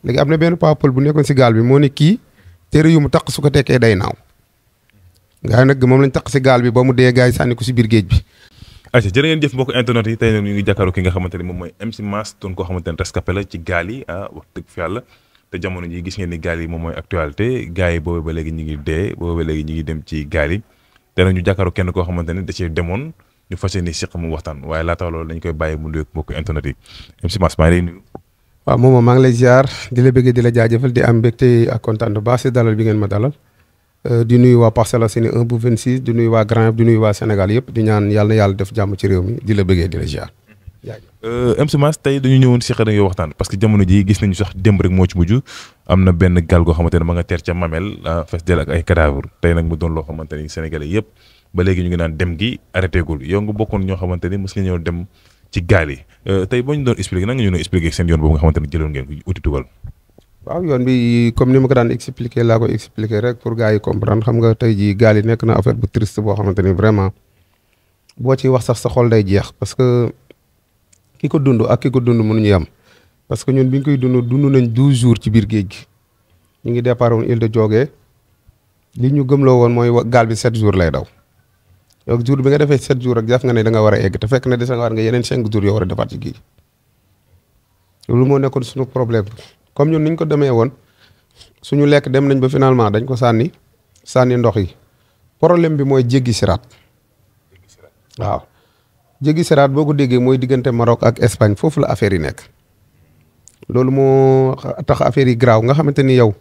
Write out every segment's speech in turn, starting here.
léegi am na benn papal bu nekkoon si gaal bi moo ne kii téere yu mu taq su ko tekkee day naaw gaa yi nag moom lañ taq si gaal bi ba mu dee gaa yi sànni ko si biir géej bi. ayca jërë ngeen jëf mbokk internet yi tey nag ñu ngi jàkkaarloo ki nga xamante ni moom mooy MC Mass doon koo xamante ne rescapé la ci gaal yi wax dëgg fi yàlla te jamono ji gis ngeen ni gaal yi moom mooy actualité gars yi boobu ba léegi ñu ngi dee boobu ba léegi ñu ngi dem ci gaal yi te nag ñu jàkkaarloo kenn koo xamante ne da cee demoon ñu fas yéene siq mu waxtaan waaye laata loolu dañ koy bàyyi mu nuyoog mbokk internet yi MC Mass maa ngi lay nuyu. waaw moom maa ngi lay ziar di la bëggee di la jaajëfal di am mbégte ak kontaan bu baax si dalal bi ngeen ma dalal di nuyu waa Parcelles Assainies 1 bu 26 di nuyu waa Grand Yoff di nuyu waa Sénégal yëpp di ñaan yàlla na yàlla def jàmm ci réew mi di la bëggee di la ziar. MC Mass tey dañu ñëwoon si xëy na yow waxtaan parce que jamono ji gis nañu sax démb rek moo ci mujj am na benn gaal goo xamante ne ma nga teer ca Mamel fes del ak ay cadavre tey nag mu doon loo xamante ni sénégalais yëpp ba léegi ñu ngi naan dem gi arrêté gul yow nga bokkoon ñoo xamante ni mos nga ñëw dem ci gaal yi tey boo ñu doon expliqué nan nga ñu doon expliqué seen yoon boobu nga xamante ne jëloon ngeen ko uti tugal. waaw yoon bi comme ni ma ko daan expliqué laa koy expliqué rek pour gars yi comprendre xam nga tey jii gaal yi nekk na affaire bu triste boo xamante ni vraiment boo ciy wax sax sa xol day jeex parce que ki ko dund ak ki ko dund mënuñu yem parce que ñun bi ñu koy dund nañ 12 jours ci biir géej gi ñu ngi départ woon Île de Diogué li ñu gëmloo woon mooy gaal bi 7 jours lay daw yow jour bi nga defee 7 jours ak jàpp nga ne da nga war a egg te fekk na des nga war nga yeneen 5 jours yoo war a defaat ci géej loolu moo nekkoon suñu problème comme ñun niñ ko demee woon suñu lekk dem nañ ba finalement dañ ko sànni ndox yi problème bi mooy jéggi siraat waaw jéggi siraat boo ko déggee mooy diggante Maroc ak Espagne foofu la affaire yi nekk loolu moo tax affaire yi graaw nga xamante ni yow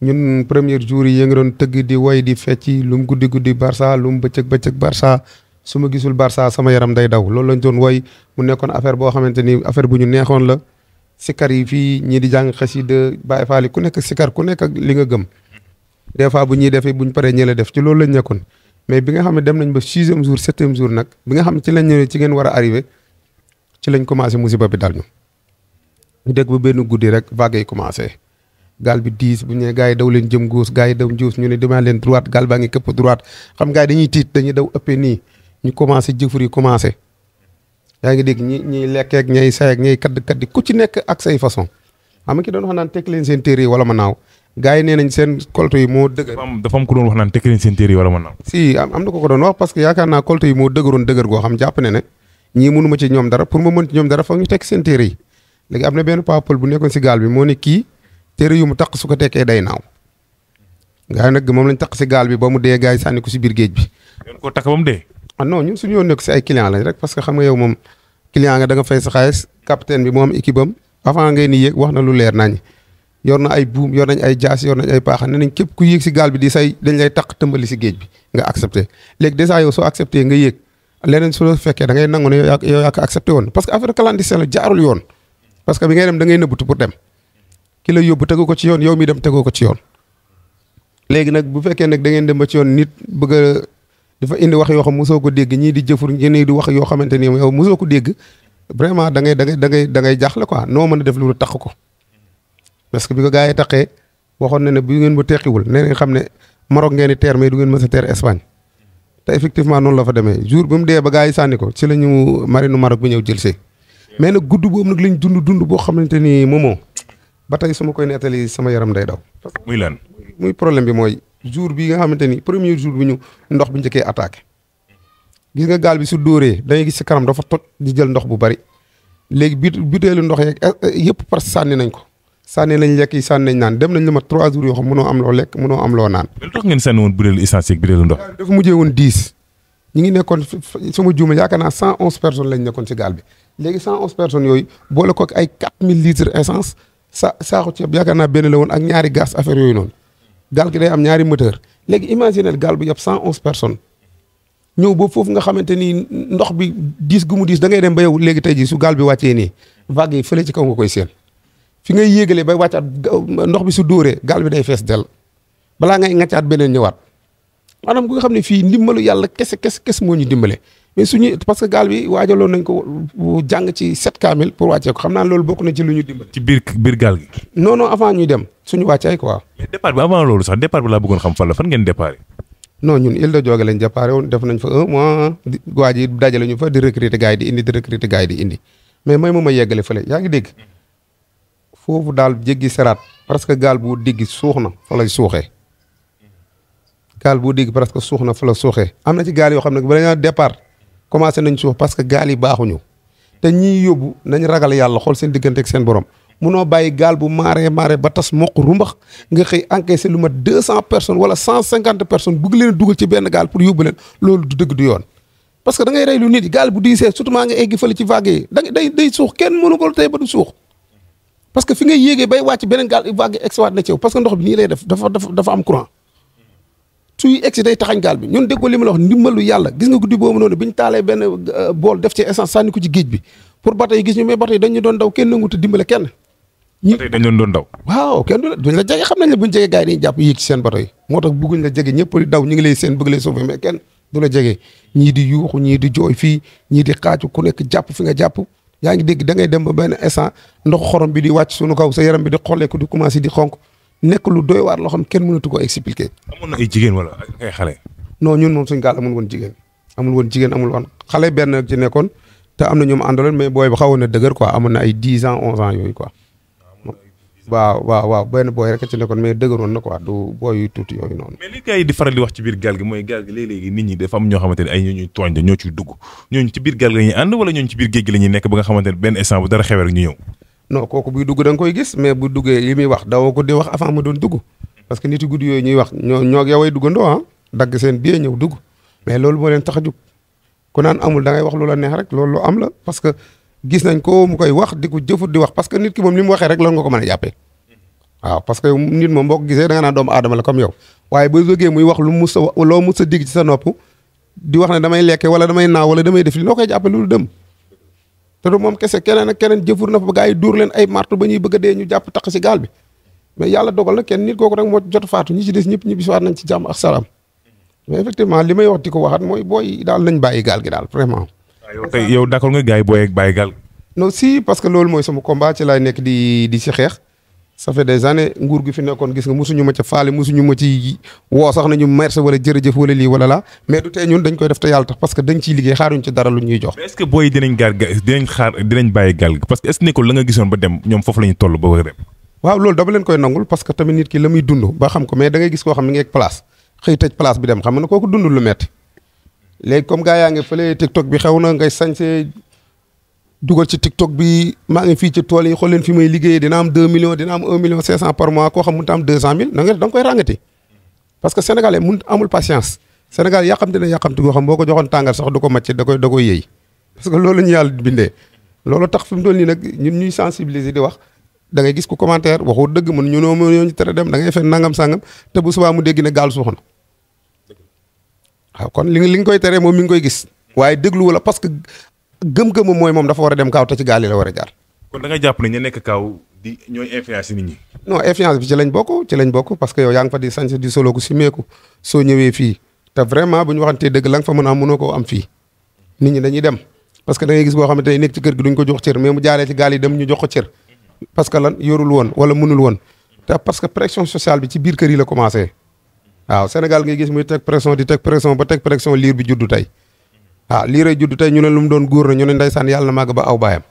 ñun premier jour yi ngi doon tëgg di woy di fecci lu mu guddi Barça lu mu bëccëg Barça su ma gisul Barça sama yaram day daw loolu lañ doon woy mu nekkoon affaire boo xamante ni affaire bu ñu neexoon la sikar yi fii ñii di jàng xasida Baay Faal yi ku nekk sikar ku nekk ak li nga gëm des fois bu ñuy defee buñ paree ñële def ci loolu lañ nekkoon mais bi nga xam ne dem nañ ba 6e jour 7e jour nag bi nga xam ne ci lañ ñëwee ci ngeen war a arrivé ci lañ commencé musiba bi dal ñu dégg ba benn guddi rek vague yi commencé gaal bi 10 bu ñu nee gars yi daw leen jëm gauche gars yi daw gauche ñu ne demaa leen droite gaal baa ngi këpp droite xam gars yi dañuy tiit dañuy daw ëppee nii ñu commencé jëfur yi commencé yaa ngi dégg ñiy lekkeek ñay sayeek ñay kaddi ku ci nekk ak say façon xam nga ki doon wax naan tekk leen seen téere yi wala ma naaw gars yi nee nañ seen kolto yi moo dëgër. dafa am ku doon wax naan tekk leen seen téere yi wala ma naaw. si am na ko doon wax parce que yaakaar naa kolto yi moo dëgëroon dëgër goo xam jàpp ne ñii mënu ma ci ñoom dara pour ma mën ci ñoom dara foog ñu tekk seen téere yi léegi am na benn papal bu nekkoon si gaal bi moo ne kii téere yu mu taq su ko tekkee day naaw gars yi nag moom lañ taq si gaal bi ba mu dee gars yi sànni ko si biir géej bi. yoon koo taq ba mu dee. ah non ñun suñu yoon nekk si ay client lañ rek parce que xam nga yow moom client nga da nga fay sa xaalis capitaine bi moo am équipe am avant ngay ni yéeg wax na lu leer nañ yor na ay buum yor nañ ay jaas yor nañ ay paaxa ne nañ képp ku yéeg si gaal bi di say dañ lay taq tëmbali si géej bi nga accepté léegi dèjà yow soo accepté nga yéeg leneen su la fekkee da ngay nangu ne yow yaa ko accepté woon parce que affaire clandestin la jaarul yoon parce que bi ngay dem da ngay nëbbatu pour dem ki la yóbbu tegu ko ci yoon yow mi dem tegoo ko ci yoon léegi nag bu fekkee nag da ngeen dem ba ci yoon nit bëgg a dafa indi wax yoo xam mosoo ko dégg ñii di jëfur ñii di wax yoo xamante ni yow mosoo ko dégg vraiment da ngay jaaxle quoi noo mën a def lu tax ko parce que bi ko gars yi taqee waxoon na ne bu ngeen ma teqiwul nee nga xam ne Maroc ngeen di teer mais du ngeen mës a teer Espagne te effectivement noonu la fa demee jour bi mu dee ba gars yi sànni ko ci la ñu marinu Maroc bi ñëw jël see mais nag gudd boobu nag lañ dund boo xamante ni moomoo ba tey su ma koy nettali sama yaram day daw. muy lan muy problème bi mooy jour bi nga xamante ni premier jour bi ñu ndox bi njëkkee attaqué gis nga gaal bi su dóoree da ngay gis si kanam dafa toj di jël ndox bu bari léegi butéelu ndox yeeg yëpp parce que sànni nañ ko sànni nañ lekk yi sànni nañ naan dem nañ la ma 3 jours yoo xam mënoo am loo lekk mënoo am loo naan. lu tax ngeen sànni woon butéelu essence yeeg butéelu ndox. dafa mujjee woon 10 ñi ngi nekkoon sama juuma yaakaar naa 111 personnes lañ nekkoon si gaal bi léegi 111 personnes yooyu boole ko ak ay 4000 litres essence saaxu ceeb yaakaar naa benn la woon ak ñaari gaz affaire yooyu noonu gaal gi day am ñaari moteur léegi imaginer gaal bu yëpp 111 personnes ñëw ba foofu nga xamante ni ndox bi diis gu mu diis da ngay dem ba yow léegi tey jii su gaal bi wàccee nii vague yi fële ci kaw nga koy seen fi ngay yéegalee bay wàccaat ndox bi su dóoree gaal bi day fees dell balaa ngay ngaccaat beneen ñëwaat maanaam nga xam ne fii ndimbalu yàlla kese moo ñu dimbale mais suñu parce que gaal bi waajaloon nañ ko jàng ci 7 kaamil pour wàccee ko xam naa loolu bokk na ci lu ñu dimbale. ci biir gaal gi. non avant ñuy dem suñu wàccaay quoi. mais départ bi avant loolu sax départ bi laa bëggoon xam fan ngeen départ. non ñun Île de Diogué lañ déparé woon def nañ fa 1 mois waa ji dajale ñu fa di recruter gars yi di indi mais may ma yeggale fële yaa ngi dégg foofu daal jéggi seraat parce que gaal bu digg suux na fa lay suuxee gaal bu digg parce que suux na fa la suuxee am na ci gaal yoo xam ne ba dañoo départ commencé nañ suux parce que gaal yi baaxuñu te ñiy yóbbu nañ ragal yàlla xool seen diggante ak seen borom munoo bàyyi gaal bu maaree ba tas mokk rumbax nga xëy encaissé lu mat 200 personnes wala 150 personnes bugg leen dugal ci benn gaal pour yóbbu leen loolu du dëgg du yoon. parce que da ngay rey lu nit yi gaal bu diisee surtout maa nga eggi fële ci vague yi day suux kenn mënu ko tey ba du suux parce que fi ngay yéegee bay wàcc beneen gaal vague exwaat na ci yow parce que ndox bi nii lay def dafa am courant suy egsi day taxañ gaal bi ñun déggoo li ma la wax ndimbalu yàlla gis nga guddi boobu noonu bi ñu taalee benn bool def ci essence sànni ko ci géej bi pour bateau yi gis ñu mais bateau yi dañu doon daw kenn nangu te dimbale kenn. bateau yi dañu doon daw. waaw kenn duñ la jege xam nañ la buñ jege gars yi dañuy jàpp yéeg ci seen bateau yi moo tax bëgguñ la jege ñëpp di daw ñu ngi lay seen bëgg lay sauver mais kenn du la jege ñii di yuuxu ñii di jooy fii ñii di xaaju ku nekk jàpp fi nga jàpp yaa ngi dégg da ngay dem ba benn instant ndox xorom bi di wàcc suñu kaw sa yaram bi di xolleeku di commencé di xonk nekk lu doy waar loo xam kenn mënatu ko expliquer. amoon na ay jigéen wala ay xale. non ñun moom suñ gaal amul woon jigéen amul woon xale benn ci nekkoon te am na ñoom àndaloon mais booy ba xawoon na dëgër quoi amoon na ay 10 ans 11 ans yooyu quoi. waaw benn booy rek ci nekkoon mais dëgëroon na quoi du booy yu tuuti yooyu noonu. mais li gars yi di faral di wax ci biir gaal gi mooy gaal gi léeg-léegi nit ñi dafa am ñoo xamante ne ay ñoo ñuy tooñ de ñoo ciy dugg ñooñu ci biir gaal gi la ñuy ànd wala ñooñu ci biir géej gi la ñuy nekk ba nga xamante ne benn instant bu dara xewee rek ñu ñëw. non kooku buy dugg da nga koy gis mais bu duggee li muy wax dawoo ko di wax avant ma doon dugg parce que nit yu guddi yooyu ñuy wax ñoo ak yow ay duggandoo ah dagg seen biee ñëw dugg mais loolu moo leen tax a jug ku naan amul da ngay wax lu la neex rek loolu lu am la parce que gis nañ ko mu koy wax di ko jëfut di wax parce que nit ki moom li mu waxee rek loolu nga ko mën a jàppee waaw parce que nit moom boo ko gisee da nga naan doomu aadama la comme yow waaye boo jógee muy wax lu mus a loo mus a digg ci sa nopp di wax ne damay lekke wala damay naaw wala damay def li noo koy jàppee loolu dem te du moom kese keneen ak keneen jëfur na fa ba gaa yi dóor leen ay martu ba ñuy bëgg a dee ñu jàpp taq si gaal bi mais yàlla dogal na kenn nit kooku rek moo jot faatu ñi ci des ñëpp ñibbi si waat nañ ci jàmm ak salaam mais effectivement li may wax di ko waxaat mooy booy daal nañ bàyyi gaal gi daal vraiment. yow tey yow d'accord nga gars yi booy ak bàyyi gaal. non si parce que loolu mooy sama combat ci laay nekk di si xeex ça fait des années nguur gi fi nekkoon gis nga mosuñu ma ca faale mosuñu ma ci woo sax nañu merci wala jërëjëf wala lii wala laa mais du tey ñun dañ koy def te yàlla tax parce que dañ ciy liggéey xaaruñ ci dara lu ñuy jox. mais est-ce que booy dinañ bàyyi gaal gi parce que est-ce que nekkul la nga gisoon ba dem ñoom foofu la ñu toll ba war a dem. waaw loolu dama leen koy nangul parce que tamit nit ki la muy dund ba xam ko mais da ngay gis koo xam mi ngi ak place xëy tëj place bi dem xam nga kooku dundul lu metti léegi comme gaa yaa ngi fële TikTok bi xew na ngay sañsee dugal ci TikTok bi maa ngi fii ci tool yi xool leen fi may liggéeyee dina am 2 millions dina am 1 million 500 par mois koo xam mënut a am 200 000 da nga koy ràngati parce que sénégalais amul patience Sénégal yàqamte goo xam boo ko joxoon tàngal sax du ko màcc da koy yëy parce que loolu la ñu yàlla bindee loolu tax fi mu toll nii nag ñun ñuy sensibiliser di wax da ngay gis ku commentaire waxoo dëgg mën ñu ñu tere dem da ngay fen nangam sangam te bu subaa mu dégg ne gaal suux na waaw kon li nga koy teree moom mi ngi koy gis waaye déglu wala parce que gëm-gëmam mooy moom dafa war a dem kaaw te ci gaal yi la war a jaar. kon da nga jàpp ne ñu nekk kaaw di ñooy influence nit ñi. non influence bi ci lañ bokk parce que yow yaa ngi fa di sañ di solo ko simeeku soo ñëwee fii te vraiment bu ñu waxantee dëgg la nga fa mën a am mënoo koo am fii nit ñi dañuy dem parce que da ngay gis boo xamante ne nekk ci kër gi duñ ko jox cër mais mu jaaree ci gaal yi dem ñu jox ko cër parce que lan yorul woon wala mënul woon te parce que pression sociale bi ci biir kër yi la commencé waaw Sénégal ngay gis muy teg pression di teg pression ba teg pression liir bi juddu tey waaw liiray juddu tey ñu ne lu mu doon góor na ñu ne ndeysaan yàlla na màgg ba aw baayam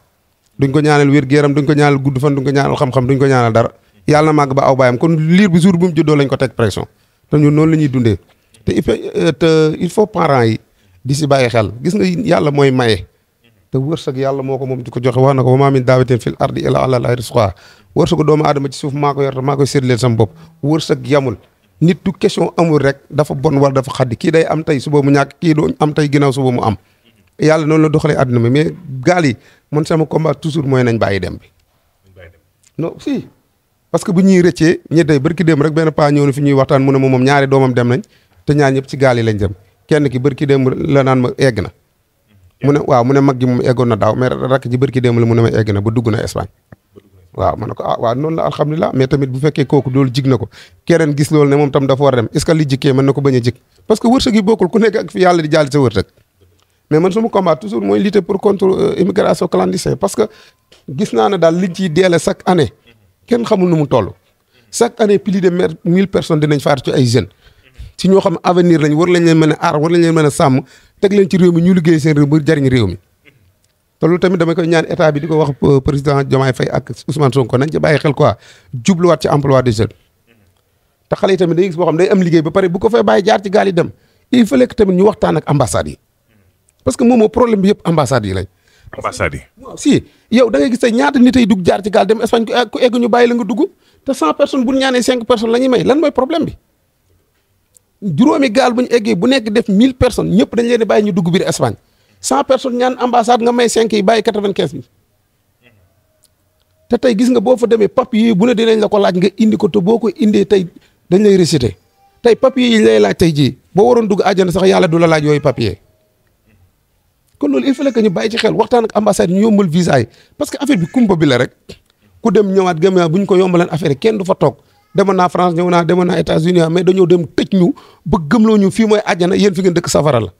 duñ ko ñaanal wér gu yaram duñ ko ñaanal gudd fan duñ ko ñaanal xam-xam duñ ko ñaanal dara yàlla na màgg ba aw baayam kon liir bi jour bu mu juddoo lañ ko teg pression te ñun noonu la ñuy dundee te il faut parents yi di si bàyyi xel gis nga yàlla mooy maye te wërsëg yàlla moo ko moom di ko joxe wax na ko wa maa min daabatin fil ardi illaa alaa llaahi rizquhaa wërsëgu doomu aadama ci suuf maa ko yor te maa koy séddaleel sama bopp wërsëg yamul nit du question amul rek dafa bon wala dafa xaddi kii day am tey suba mu ñàkk kii doo am tey ginnaaw suba mu am yàlla noonu la doxalee àdduna mi mais gaal yi man sama combat toujours mooy nañ bàyyi dem bi non si parce que bu ñuy rëccee ñi tey barki dem rek benn paa ñëw na fi ñuy waxtaan mu ne moom ñaari doomam dem nañ te ñaar ñëpp ci gaal yi lañ dem kenn ki barki dem la naan ma egg na mu ne waaw mu ne mag ji moom eggoon na daaw mais rakk ji barki dem la mu ne ma egg na ba dugg na Espagne waaw ma ne ko waaw noonu la alhamdulilah mais tamit bu fekkee kooku loolu jig na ko keneen gis loolu ne moom tam dafa war a dem est ce que li jikkee mën na ko bañ a jik parce que wërsëg yi bokkul ku nekk ak fi yàlla di jaali sa wërsëg mais man suma combat toujours mooy lutter pour contre immigration clandestine parce que gis naa ne daal liñ ciy deele chaque année kenn xamul nu mu toll chaque année plus de 1000 personnes dinañ faatu ci ay jeunes ci ñoo xam avenir lañ war lañ leen mën a aar war lañ leen mën a sàmm teg leen ci réew mi ñu liggéey seen réew ba jariñ réew mi te loolu tamit dama koy ñaan état bi di ko wax président Diomaye Faye ak Ousmane Sonko nañ ci bàyyi xel quoi jubluwaat ci emploi des jeunes te xale yi tamit day gis boo xam day am liggéey ba pare bu ko fay bàyyi jaar ci gaal yi dem il fallait que tamit ñu waxtaan ak ambassades yi parce que moom problème bi yëpp ambassades yi lañ. ambassades yi. waaw si yow da ngay gis tey ñaata nit ay dugg jaar ci gaal dem Espagne ku egg ñu bàyyi la nga dugg te 100 personnes bu ñu ñaanee 5 personnes la ñuy may lan mooy problème bi juróomi gaal bu ñu eggee bu nekk def 1000 personnes ñëpp dañ leen di bàyyi ñu dugg biir Espagne 100 personnes ñaan ambassade nga may 5 yi bàyyi 95 bi te tey gis nga boo fa demee papier bu ne dinañ la ko laaj nga indi ko te boo ko indee tey dañ lay réciter tey papier yi lay laaj tey jii boo waroon dugg àjjana sax yàlla du la laaj yooyu papier kon loolu il fallait que ñu bàyyi ci xel waxtaan ak ambassade ñu yombal visa yi parce que affaire bi kumpa bi la rek ku dem ñëwaat gëm bu ñu ko yombaleen affaire yi kenn du fa toog demoon naa France ñëw naa demoon naa États-Unis mais dañoo dem tëj ñu ba gëmloo ñu fii mooy àjjana yéen fi ngeen dëkk safara la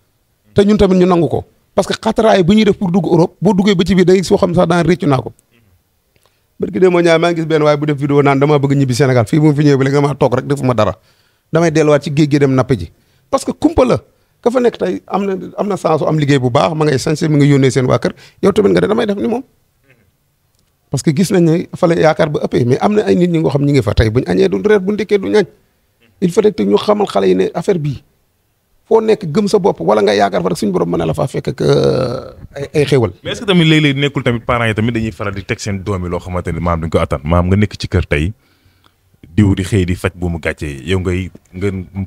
te ñun tamit ñu nangu ko parce que xataraay bu ñuy def pour dugg Europe boo duggee ba ci biir da ngay soo xam sax daan réccu naa ko barki dee moo ñaar maa ngi gis benn waaye bu def vidéo naan damaa bëgg ñibbi Sénégal fii mu fi ñëwee ba léegi damaa toog rek defuma dara damay delluwaat ci géej gi dem napp ji parce que kumpa la ka fa nekk tey am na sens am liggéey bu baax ma ngay sañse mi nga yónnee seen waa kër yow tamit nga de damay def ni moom parce que gis nañ ne fa la yaakaar ba ëppee mais am na ay nit ñi nga xam ñi ngi fa tey buñ añee duñ reer buñ ndekkee duñ añ il faut que ñu xamal xale yi ne affaire bii foo nekk gëm sa bopp wala nga yaakaar fa rek suñu borom mën na la faa fekk ak ay xéwal. mais est-ce que tamit léeg-léeg nekkul tamit parents yi tamit dañuy faral di teg seen doom yi loo xamante ni maam dañ ko attan maam nga nekk ci kër tey diw di xëy di faj bu mu gàccee yow nga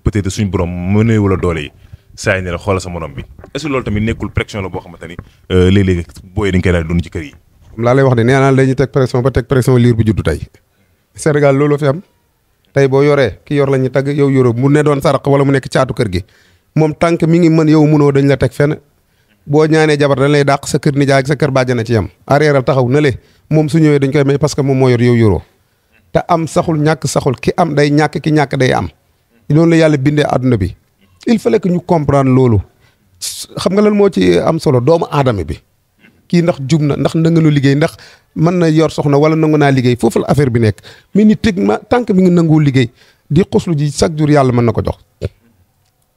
peut-être suñu borom mënee wala doole yi saa yi ne la xoolal sa morom bi est-ce que loolu tamit nekkul pression la boo xamante ni léeg-léeg booy dañ koy daal dund ci kër yi. laa lay wax ne nee naa dañuy teg pression ba teg pression liir bu juddu tey Sénégal looloo fi am tey boo yoree ki yor la ñuy tagg yow yoroo mu ne doon sarax wala mu nekk caatu kër gi moom tànk mi ngi mën yow mënoo dañ la teg fenn boo ñaanee jabar dañ lay dàq sa kër nijaay ak sa kër bàjjana ci yam arrièreal taxaw na le moom su ñëwee dañ koy may parce que moom moo yor yow yoroo te am saxul ñàkk saxul ki am day ñàkk ki ñàkk day am loolu la yàlla bindee àdduna bi il fallait que ñu comprendre loolu xam nga lan moo ci am solo doomu aadama bi kii ndax jub na ndax nangu na liggéey ndax mën na yor soxna wala nangu naa liggéey foofu la affaire bi nekk mais ni teg ma tant que mi ngi nanguwul liggéey di xoslu ji chaque jour yàlla mën na ko jox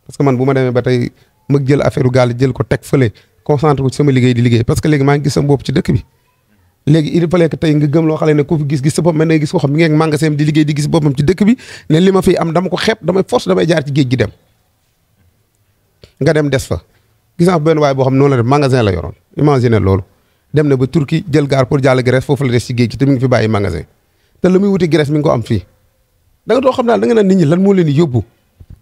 parce que man bu ma demee ba tey ma jël affaire gaal jël ko teg fële concentré ko ci sama liggéey di liggéey parce que léegi maa ngi gis sama bopp ci dëkk bi léegi il fallait que tey nga gëm loo xale ne ku fi gis sa bopp mel ne gis ko xam mi ngi ak magasin di liggéey di gis boppam ci dëkk bi ne li ma fiy am dama ko xeeb damay force damay jaar ci géej gi dem nga dem des fa gis naa benn waaye boo xam noonu la def magasin la yoroon imagine loolu dem na ba Turquie jël gaar pour jàll Grèce foofu la des ci géej gi te mi ngi fi bàyyi magasin te la muy wuti Grèce mi ngi ko am fii da nga doo xam daal da nga naan nit ñi lan moo leen di yóbbu.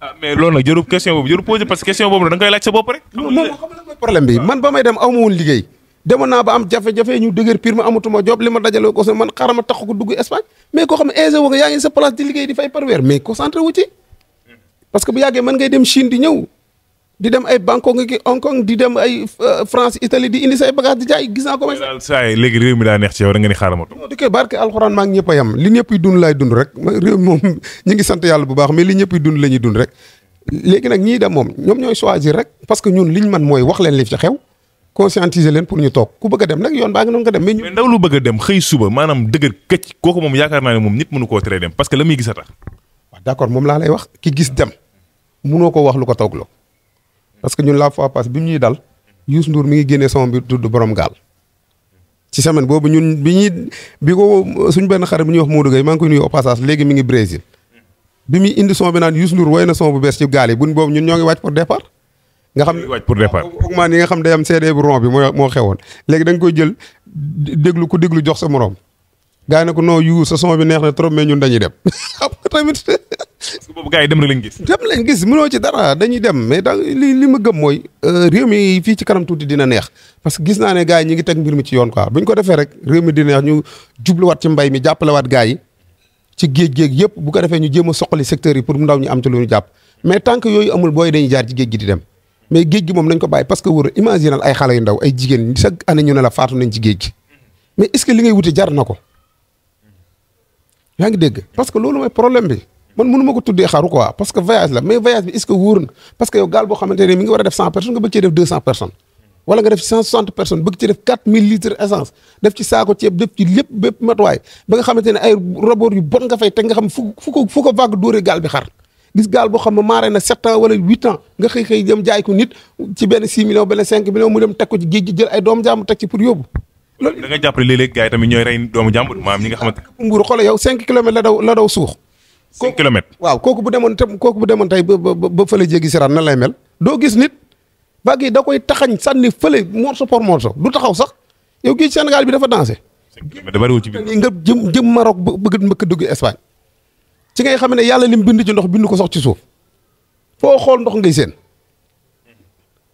ah mais loolu nag jërul question boobu jërul posé parce que question boobu nag da nga koy laaj sa bopp rek. moom xam nga mooy problème bi man ba may dem aw ma woon liggéey demoon naa ba am jafe-jafe ñu dëgër pire ma amatuma job li ma dajale ko man xaaral ma tax ko dugg Espagne mais koo xam ne aisé wu nga yaa ngi sa place di liggéey di fay par weer mais concentré wu ci parce que bu yàggee mën ngay dem Chine di ñëw di dem ay Bangkok ngi Hong Kong di dem ay France Italie di indi say bagage di jaay gis naa ko. daal saa yi léegi réew mi daa neex ci yow da nga ni xaaral ma toog. di koy barke alxuraan maa ngi ñëpp a yem li ñëpp yi dund laay dund rek réew mi moom ñu ngi sant yàlla bu baax mais li ñëpp yi dund la ñuy dund rek léegi nag ñii dem moom ñoom ñooy choisir rek parce que ñun liñ man mooy wax leen li fi xew conscientiser leen pour ñu toog ku bëgg a dem nag yoon baa ngi noonu nga dem. mais ndaw lu bëgg a dem xëy suba maanaam dëgër këcc kooku moom yaakaar naa ne moom nit mënu koo teree dem parce que la muy gis a tax. waaw d'accord moom laa lay wax ki gis dem munoo ko wax lu ko toogloo parce que ñun la fois passée bi mu ñuy dal Youssou Ndour mi ngi génnee son bi tudd borom gaal ci semaine boobu ñun bi ko suñ benn xarit bu ñuy wax Modou Gueye maa ngi koy nuyu au passage léegi mi ngi Brésil bi muy indi son bi naan Youssou Ndour woy na son bu bees ci gaal yi buñ boobu ñun ñoo ngi wàcc pour départ nga xam ne wàcc pour départ augment yi nga xam day am CD bu rond bi moo xewoon léegi da nga koy jël déglu ku déglu jox sa morom gars yi ne ko non yu sa son bi neex na trop mais ñun dañuy dem xam nga tamit parce que boobu gars yi dem rek lañ gis. dem lañ gis mënoo ci dara dañuy dem mais da li ma gëm mooy réew mi fii ci kanam tuuti dina neex parce que gis naa ne gars yi ñi ngi teg mbir mi ci yoon quoi buñ ko defee rek réew mi dina neex ñu jubluwaat ci mbay mi jàppalewaat gars yi ci géej yëpp bu ko defee ñu jéem a soqali secteurs yi pour ndaw ñu am ci lu ñu jàpp mais tant que yooyu amul booy dañuy jaar ci géej gi di dem mais géej gi moom nañ ko bàyyi parce que wóor imaginal ay xale yu ndaw ay jigéen chaque année ñu ne la faatu nañ ci géej gi mais est-ce que li ngay wuti jar na ko yaa ngi dégg parce que loolu mooy problème bi man mënu ma ko tuddee xaru quoi parce que voyage la mais voyage bi est-ce que wóor na parce que yow gaal boo xamante ne mi ngi war a def 100 personnes nga bëgg cee def 200 personnes wala nga def ci 160 personnes bëgg ci def 4000 litres essence def ci saako ceeb def ci lépp bépp matuwaay ba nga xamante ne ay robot yu bon nga fay teg nga xam fu ko vague dóoree gaal bi xar gis gaal boo xam ne maaree na 7 ans wala 8 ans nga xëy dem jaay ko nit ci benn 6 millions benn 5 millions mu dem teg ko ci géej gi jël ay doomu jàmbur teg ci pour yóbbu. loolu da nga jàpp ne léeg-léeg gars yi tamit ñooy rey doomu jàmbur maanaam ñi nga xamante ne. Mbuur xoolal yow 5 kilomètres la daw suux. 5 kilomètres waaw kooku bu demoon tey ba fële jéggi siraan nan lay mel. doo gis nit vague yi da koy taxañ sànni fële morceau par morceau du taxaw sax yow géej Sénégal bi dafa dansé. 5 kilomètres da bariwul ci biir nga jëm Maroc bëgg mbëkk dugg Espagne ci ngay xam ne yàlla lim bind ci ndox bind ko sax ci suuf foo xool ndox ngay seen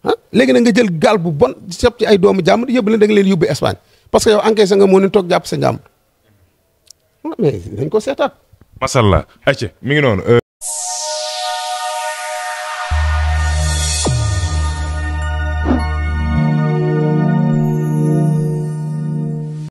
ah léegi nag nga jël gaal bu bon sepp ci ay doomu jàmbur yóbbu leen da nga leen yóbbu Espagne parce que yow encaissé nga moo ne toog jàpp sa njàmbur mais dañ ko seetaat. macha allah ayca mi ngi noonu.